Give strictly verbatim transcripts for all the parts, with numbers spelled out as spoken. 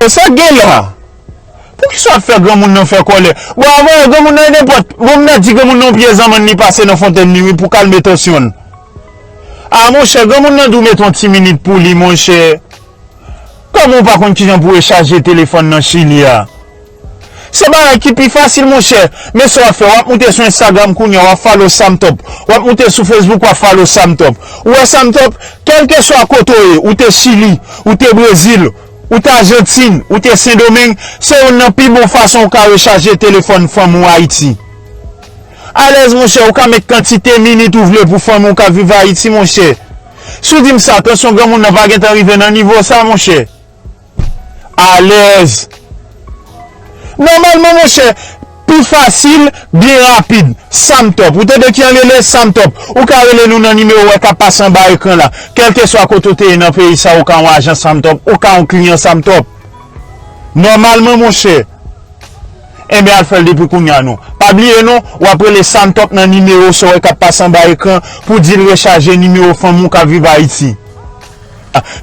Sa k gen la? Poukisa w ap fè granmoun nan fè kòlè? Bon, avan, granmoun nan e nenpòt. Bon, m nan di granmoun nan yon pye zanmann li pase nan fontenn li, wi, pou kalme tansyon l. A, monchè, granmoun nan di w mete yon ti minit pou li, monchè. Kòman w pa konn kijan pou rechaje telefòn nan Chili a? Se bagay ki pi fasil, monchè. Men sa w ap fè, w ap moute sou Instagram kounye a, w ap follow Sam Top. W ap moute sou Facebook, w ap follow Sam Top. Ou wè Sam Top, kèlkeswa kote w ye, ou te Chili, ou te Brezil, ou te Ajantin, ou te Sendomeng, se youn nan pi bon fason ou ka rechaje telefòn fanm ou Ayiti. Alèz, monchè, ou ka met kantite minit ou vle pou fanm ou k ap viv Ayiti, monchè. Si w di m sa, tansyon granmoun nan pa gentan rive nan nivo sa, monchè. Alèz. Nòmalman, monchè, pi fasil, byen rapid. Sam Top. Ou tande kijan l rele? Sam Top. Ou ka rele nou nan nimewo w wè k ap pase anba ekran la. Kèlkeswa kote w te ye nan peyi sa, ou ka yon ajan Sam Top, ou ka yon kliyan Sam Top. Nòmalman, monchè. Enben, al fè l depi kounye a non. Pa bliye non, w ap rele Sam Top nan nimewo sa w wè k ap pase anba ekran pou di l rechaje nimewo fanm ou k ap viv Ayiti.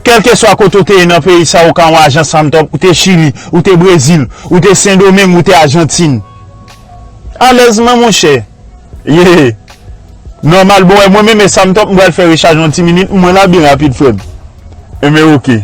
Kèlkeswa kote w te ye nan peyi sa, ou ka yon ajan Sam Top, ou te Chili, ou te Brezil, ou te Sendomeng, ou te Ajantin. Alèzman, monchè. Ye. Nòmal, bon, wè, mwen menm e Sam Top, m pral fè rechaj yon ti minit, mwen la byen rapid, frè m. Enben, oke.